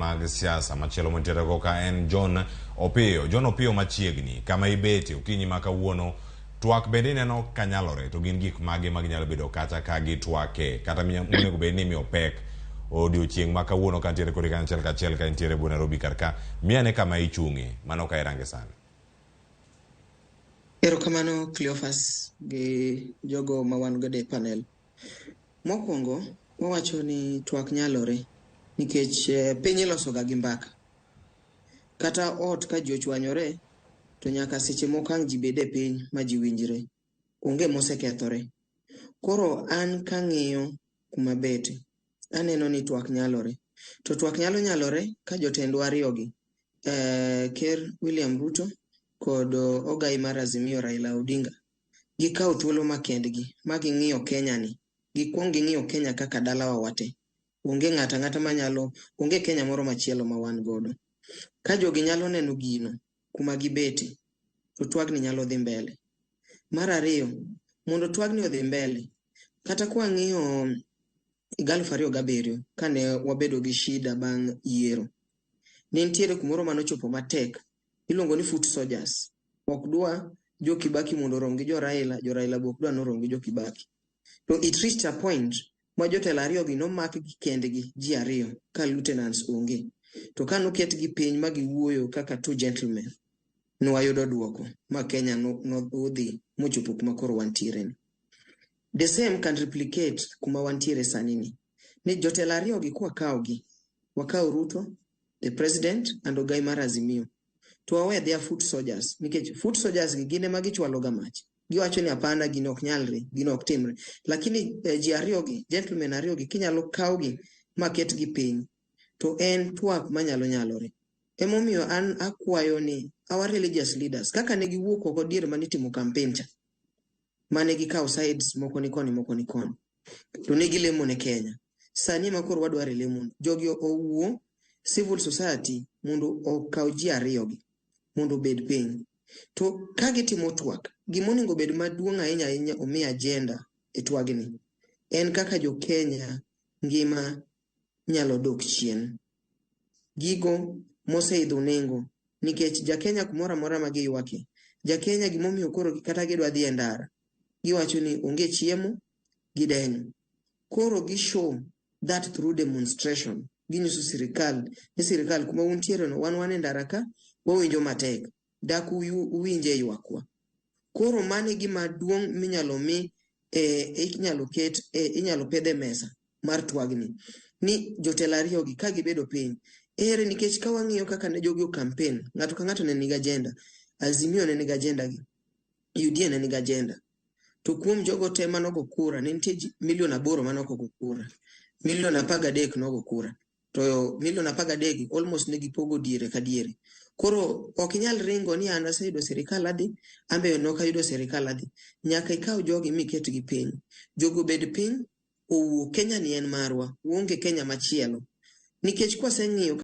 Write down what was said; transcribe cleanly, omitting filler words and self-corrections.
mag siasa. Machielo mantiere go ka en John Opiyo. John Opiyo machiegni kama ibete okinyi ma kawuono twak bende ineno ka nyalore to gin gik mage ma ginyalo bedo kacha ka gitwake kata monego bed ni imiyo pek odiochieng' ma kawuono ka ntiere kodi kanyachiel kachiel ka intiere bu Nairobi kar ka miane kama ichung'e mano ka irange sani. Erokamano Cleophas gi jogo ma wan godo e panel. Mokwongo wawacho ni twak nyalore nikech piny iloso ga gi mbaka. Kata ot ka ji ochwanyore to nyaka seche moko ang' ji bed e piny ma ji winjre. Onge mosekethore. Koro an kang'iyo kuma bete, aneno ni twak nyalore. To twak nyalo nyalore ka jotendwa ariyogi, Ker William Ruto kod ogai mar Azimio Raila Odinga, gikawo thuolo makendgi ma ging'iyo Kenya ni. Gikwong ging'iyo Kenya kaka dalawa wate. Onge ng'ato ang'ata manyalo, onge Kenya moro machielo ma wan godo. Ka jogi nyalo neno gino kuma gibete, to twagni nyalo dhi mbele. Mar ariyo, mondo twagni odhi mbele, kata kwang'iyo higa 2007 kane wabedo gi shida bang' yiero, ne nitiere kumoro manochopo matek iluongo ni foot soldiers. Ok dwa jo Kibaki mondo orom gi jo Raila, jo Raila be ok dwa norom gi jo Kibaki. To it reached a point ma jotelo ariyogi nomak gi kendgi ji ariyo ka lieutenants onge. To ka noketgi piny ma giwuoyo kaka two gentlemen, nwayudo duoko ma Kenya nodhi mochopo kuma koro wantiere ni. The same can replicate kuma wantiere sani ni. Ni jotelo ariyogi kwakawogi, wakawo Ruto, the president, and ogai mar Azimio. To wawe their foot soldiers, nikech foot soldiers gi gin ema gichwalo ga mach. Giwacho ni hapana, gino ok nyalre, gino ok timre. Lakini ji ariyogi, gentlemen ariyogi, kinyalo kawgi ma ketgi piny, to en twak manyalo nyalore. Emomiyo an akwayo ni our religious leaders, kaka ne giwuok oko diere manitimo campaign cha, mane gikawo sides moko ni koni moko ni koni, to ne gilemo ne Kenya. Sani ema koro wadwaro e lemo. Jogi owuo civil society mondo okaw ji ariyogi mondo obed piny. To ka gitimo twak, gimonego bed maduong' ahinya ahinya omi agenda e twagni en kaka jo Kenya ngima nyalo dok chien. Gigo moseidho nengo nikech ja Kenya kumoro amora ma giywake, ja Kenya gimomiyo koro kata gidwa dhi e ndara, giwacho ni onge chiemo, gidenyo. Koro gi show that through demonstration. Ginyiso sirikal ni sirikal kuma untiere no wan wan e ndara ka wawinjo matek. Dak uwinje ywakwa. Koro mano e gima duong' minyalo mi inyalo ket inyalo pedh e mesa mar twagni ni jotelo ariyogi ka gibedo piny ere nikech ka wang'iyo kaka ne jogi o campaign ng'ato ka ng'ato ne nigi agenda Azimio ne nigi agenda gi UDA ne nigi agenda to kuom jogo te manogo kura ne nitie ji milion 8 manokogo kura milion 13 nogo kura to milion 13 gi almost ne gipogo diere ka diere koro ok inyal ringo ni an aseyudo sirikal adhi an be nok ayudo sirikal adhi nyaka ikaw jogi miketgi piny jogo obed piny owuo Kenya ni en marwa waonge Kenya machielo nikech kwaseng'iyo.